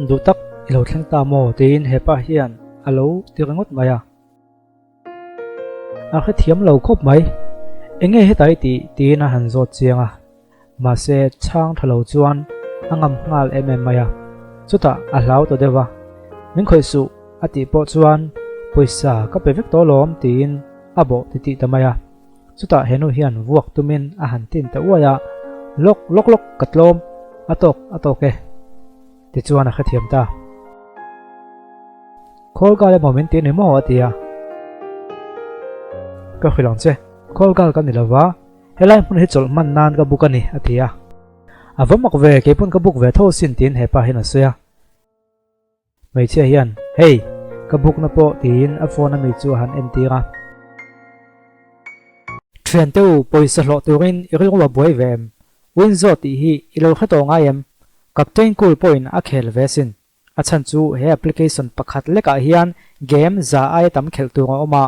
Duh tak i lo thleng ta maw? tiin hepa hian a lo ti ringawt mai a. A hrethiam lo khawp mai. Enge hetai tih? tiin a han zawt chiang a. Mahse chhang tha lo chuan a ngam nghal em em mai a. Chutah a hlau ta deuh a. Min khawih suh a tih pawh chuan pawisa ka pe vek tawh lawm tiin a bawh ti tih ta mai a. Chutah henu hian vuak tumin a han tin ta uai a, Lawk lawk lawk ka tlawm, a tawk a tawk e tichuan a hrethiam ta. Khawl gal emaw min ti ni maw a ti a. Ka hrilh ang che, khawl gal ka ni lo va, helai hmun hi chawlh hman nan ka buk a ni a ti a. A va mak ve, keipawn ka buk ve tho sin tiin hepa hian a sawi a. Hmeichhia hian, Hey, ka bukna pawh tiin a phone ami chu a han entir a. Thiante u, pawisa hlawh turin i rilru a buai ve em? Winzo tih hi i lo hre tawh ngai em? Captain Cool pawhin a khel ve sin. A chhan chu he application pakhat lekah hian game za aia tam khelh tur a awm a,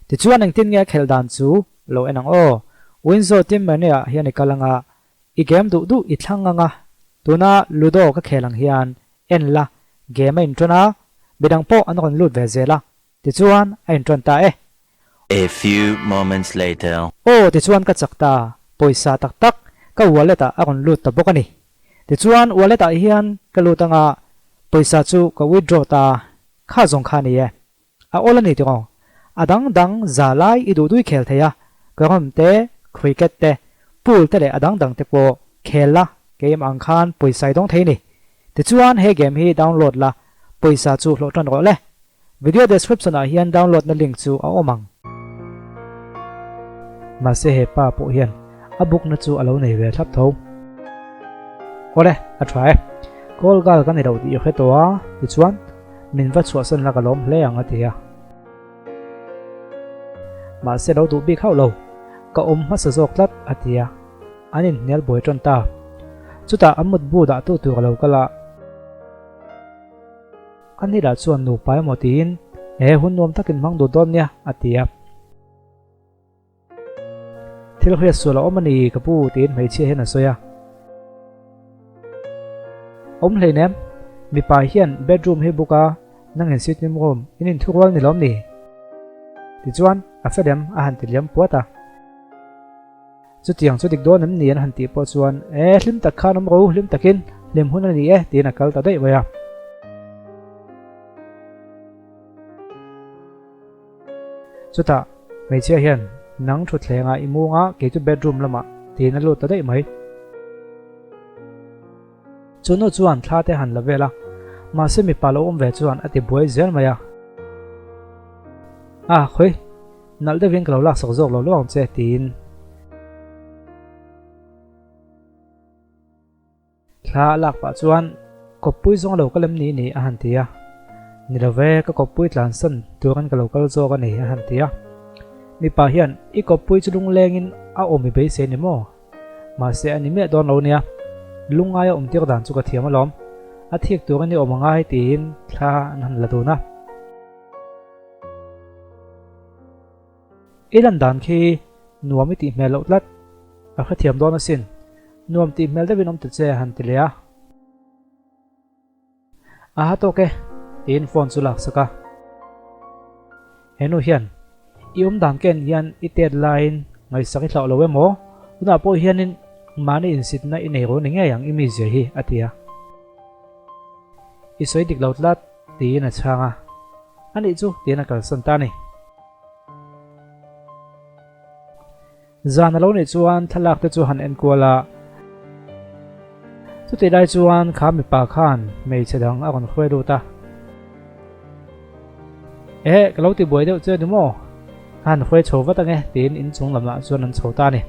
tichuan engtin nge a khelh dan chu lo en ang aw. Winzo team menu ah hian i kal anga, i game duh duh i thlang anga, tuna Ludo ka khel ang hian en la, game a inṭawn a, midang pawh an rawn lut ve zel a, tichuan a inṭawn ta e. A few moments later. Aw tichuan ka chak ta, pawisa tak tak ka wallet ah a rawn lut ta bawk a ni. Tichuan wallet ah hian ka lut anga pawisa chu ka withdraw ta kha zawng kha a ni e. A awl a ni tiraw? A dang dang za lai i duh dui khel thei a, carrom te, cricket te, pool te leh a dang dang te pawh khel la keim ang khan pawisa i dawng thei ni. Tichuan he game hi download la, pawisa chu hlawh tan rawh le. Video description ah hian download na link chu a awm ang. Mahse he pa pawh hian a book na chu a lo nei ve thlap tho. Awle, a tha e. Call girl ka ni lo tih i hre tawh a, tichuan min va chhuahsan la ka lawm hle ang a ti a. Mahse lo duh bik hauh lo, ka awm hmasa zawk tlat a ti a. An inhnial buai tan ta. Chutah an mutbu dah tu tur a lo kal a. A ni lah chuan nupa emaw tiin, He hun nuam takin hmang duh dawn nia, a ti a. Thil hriat sual a awm a ni ka pu, tiin hmeichhia hian a sawi a. Awm hleinem, mipa hian bedroom hi book a, nangin sitting room in inthurual ni lawm ni? Tichuan, a felem a han ti liam puat a. Chutiang chu dik dawn em ni an han tih pawh chuan, E, hlim tak khan awm ro, hlim takin, hlim hun a ni e, tiin a kal ta daih mai a. Chutah, hmeichhia hian, Nang thutthlengah i mung a, kei chu bedroom lamah, tiin a lut ta daih mai. Chu nu chuan thla te han la vel a, mahse mipa lo awm ve chuan a ti buai zel mai a. A, khawi, nalh deuhin ka lo laksak zawk lo lo ang che, tiin. Thla a lak pah chuan, Kawppui zawng lo ka lem ni ni, a han ti a. Ni lo ve, ka kawppui tlansan turin ka lo kal zawk a ni, a han ti a. Mipa hian, I kawppui chu lunglengin a awm i beisei ni maw? Mahse a ni miah dawn lo nia, lungngaia awm tir dan chu ka thiam alawm. A thik turin i awm angai tiin thla an han la dun a. I lan dan khi nuam i tih hmel loh tlat, a hrethiam dawn asin. Nuam tih hmel deuhin awm ta che a han ti leh a. Aha tawk e, tiin phone chu lak sak a. Henu hian, I awm dan ken hian i tet laiin ngaihsak i hlauh lo emaw? Tunah pawh hianin mahni insitna i nei ro ni ngei ang i mizia hi, a ti a. I sawi dik lo tlat, tiin a chhang a. Anih chu, tiin a kalsan ta a ni. Zan a lo nih chuan thlalak te chu han enkual a. Chutih lai chuan kha mipa khan hmeichhe dang a rawn hruai lut a. Ehe, ka lo ti buai deuh che ni maw? Ka han hruai chho vat ange tiin inchung lamah chuan an chho ta a ni.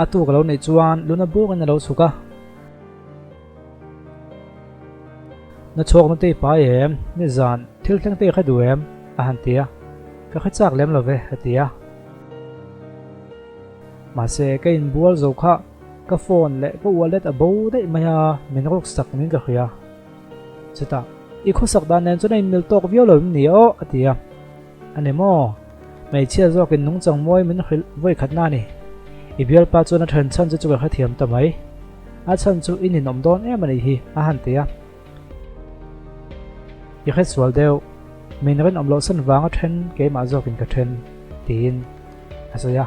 A tuk a lo nih chuan luna burin a lo chhuk a. Na chhuak na tei pai em? Nizan thil thleng tei kha duh em? A han ti a. Ka hre chak lem lo ve, a ti a. Mahse, ka inbual zo kha ka phone leh ka wallet a bo daih mai a, min ruk sak niin ka hria. Chutah, I khawsak dan nen chuan a inmil tawk viau lo em ni aw? a ti a. A ni maw? Hmeichhia zawkin nungchang mawi min hrilh vawi khatna a ni. I bialpa chuan a then chhan chu chu ka hrethiam ta mai. A chhan chu i ninawm dawn em a nih hi, a han ti a. I hresual deuh, min rinawm loh san vanga then keimah zawkin ka then, tiin a sawi a.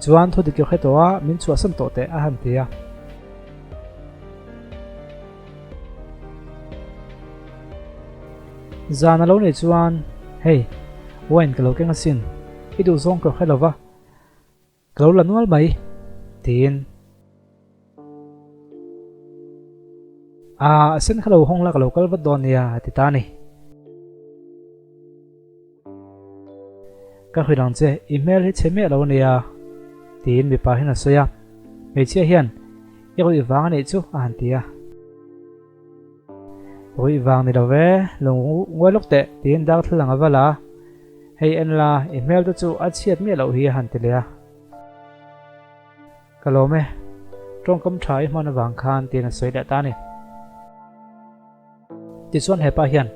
Chuan thu dik i hre tawh a, min chhuahsan tawh teh, a han ti a. Zan a lo nei chuan, Hei, wine ka lo keng asin, i duhzawng ka hre lo va, ka lo la nual mai, tiin. A, a sen kha lo hawng la ka lo kal vat dawn nia, a ti ta a ni. Ka hrilh ang che, i hmel hi chhe miah lo a nia, tiin mipa hian a sawi a. Hmeichhia hian, I ruih vang a nih chu, a han ti a. Ruih vang ni lo ve, lo nguai lawk teh, tiin darthlalang a va la a. Hei en la, i hmel te chu a chhiat miah loh hi, a han ti leh a. Ka lawm e, tawngkam tha i hman avang khan, tiin a sawi leh ta a ni. Tichuan hepa hian,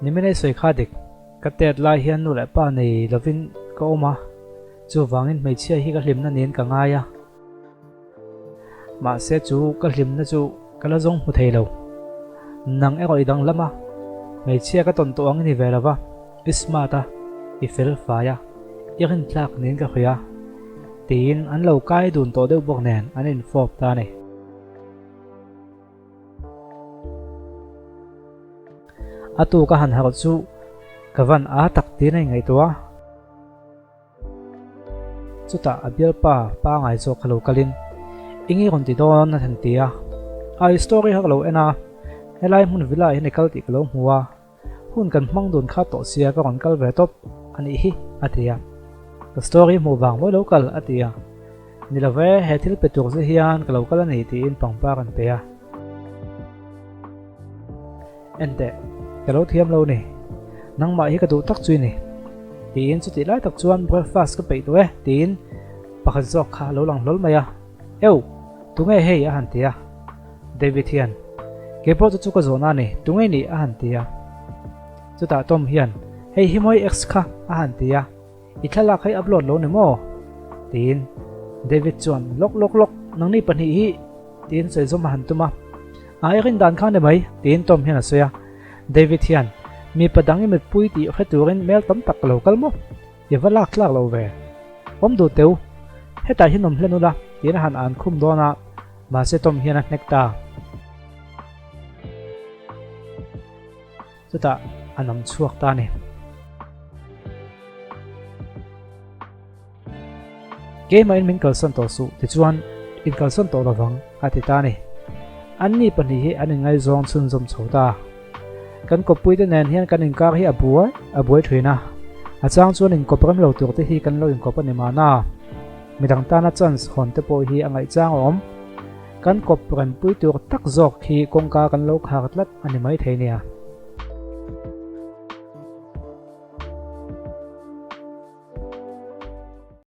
Nimin ei sawi kha dik, ka tet lai hian nu leh pa nei lovin ka awm a, chuvangin hmeichhia hi ka hlimna niin ka ngai a. Mahse chu ka hlimna chu ka la zawng hmu thei lo. Nang erawh i danglam a, hmeichhia ka tawn tawh ang i ni ve lova, i smart a, i fel fai a, i rintlak niin ka hria, tiin an lo kai dun tawh deuh bawk nen an infawp ta a ni. A tu ka han harh chu ka van a tak tiin a inngaihtuah a. Chutah a bialpa pangai zawk kha lo kalin, Eng i rawn ti dawn? a han ti a. A i story kha ka lo en a, helai hmun villa ah hian i kal tih ka lo hmu a. Hun kan hmang dun kha tawh sia ka rawn kal ve tawp a nih hi, a ti a. Ka story hmuh vang mawi lo kal, a ti a. Ni lo ve, he thil pe tur che hian ka lo kal a ni tiin pangpar an pe a. Enteh, ka lo thiam lo ni. Nangmah hi ka duh tak chu i ni. Tiin chutih lai tak chuan breakfast ka peih tawh e tiin pakhat zawk kha a lo lang hlawl mai a. Eu, tunge hei? a han ti a. David hian, Kei pawh chu chu ka zawhna a ni, tunge nih? a han ti a. Chutah Tom hian, Hei hi mawi ex kha, a han ti a. I thlalak hi upload lo ni maw? tiin David chuan, Lawk lawk lawk, nangni pahnih hi, tiin sawi zawm a han tum a. A i rin dan kha ni mai, tiin Tom hian a sawi a. David hian, Mipa dang i mitpui tih hre turin mail tam tak ka lo kal maw? I va lak tlak lo ve. Awm duh teu, hetah hian awm hlen ula, tiin a han an khum dawn a. Mahse Tom hian a hnek ta. Chutah a nam chhuak ta a ni. Keimahin min kalsan tawh suh tichuan inkalsan tawh lovang a ti ta a ni. Anni pahnih hi an inngaizawng chhunzawm chho ta. Kan kawppuite nen hian kan inkar hi a buai a buai thin a, a chang chuan inkawp rem lo tur te hi kan lo inkawp a ni mahna. Midang tana chance hawn te pawh hi a ngaihchang a awm. Kan kawp rempui tur tak zawk hi kawngka kan lo khar tlat a ni maithei nia.